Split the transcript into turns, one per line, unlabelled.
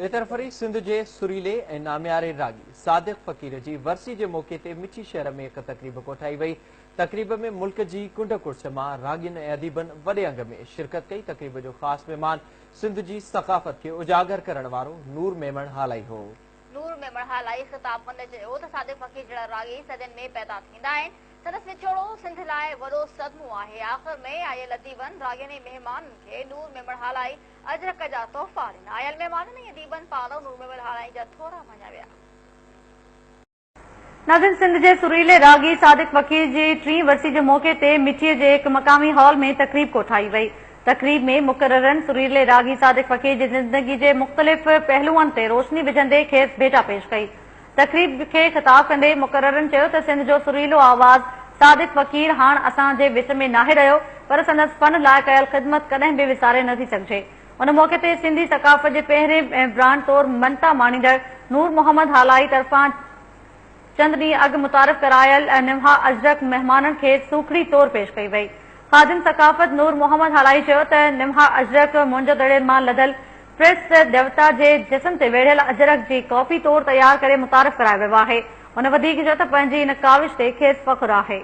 ٻئي طرف وري سنڌ جي سريلي ۽ نامياري راڳي صادق فقير جي ورسي جي موقعي تي مٺي شهر ۾ هڪ تقريب ڪوٺائي وئي. تقريب ۾ ملڪ جي ڪنڊ ڪڙڇ مان راڳين ۽ اديبن وڏي انگ ۾ شرڪت ڪئي. تقريب جو خاص مهمان سنڌ جي ثقافت کي اجاگر ڪرڻ وارو نور ميمڻ هالائي هو.
نور ميمڻ هالائي خطاب ڪندي چيو ته صادق فقير جهڙا راڳي صدين ۾ پيدا ٿيندا آهن، سندس وڇوڙو سنڌ لاء وڏو صدمو آهي. آخر ۾ آيل اديبن، راڳين ۽ مهمانن کي نور ميمڻ هالائي اجرڪ جا تحفا ڏنا. آيل مهمانن ۽ اديبن پاران نور ميمڻ هالائي جا ٿورا مڃيا ويا.
ناظرين سنڌ جي سريلي راڳي صادق فقير جي ٽين ورسي جي موقعي تي مٺي جي هڪ مقامي هال ۾ تقريب ڪوٺائي وئي. تقريب ۾ مقررن سريلي راڳي صادق فقير جي زندگي جي مختلف پهلوئن تي روشني وجهندي کيس ڀيٽا پيش ڪئي. تقريب کي خطاب ڪندي مقررن چيو ته سنڌ جو سريلو آواز صادق فقير هاڻ اسان جي وچ ۾ ناهي رهيو پر سندس فن لاء ڪيل خدمت ڪڏهن به وساري نه ٿي سگهجي. ان موقعي تي سنڌي ثقافت جي پهرين برانڊ طور مڃتا ماڻيندڙ نور محمد هالائي طرفان چند ڏينهن اڳ متعارف ڪرايل نوحا اجرڪ مهمانن کي سوکڙي طور پيش ڪئي وئي. خادم ثقافت نور محمد هالائي چيو ته نوحا اجرڪ موهنجو دڙي مان لڌل پريس ديوتا جي جسم تي ويڙهيل اجرڪ جي ڪاپي طور تيار ڪري متعارف ڪرايو ويو آهي. هن وڌيڪ چيو ته پنهنجي ان ڪاوش تي کيس فخر آهي.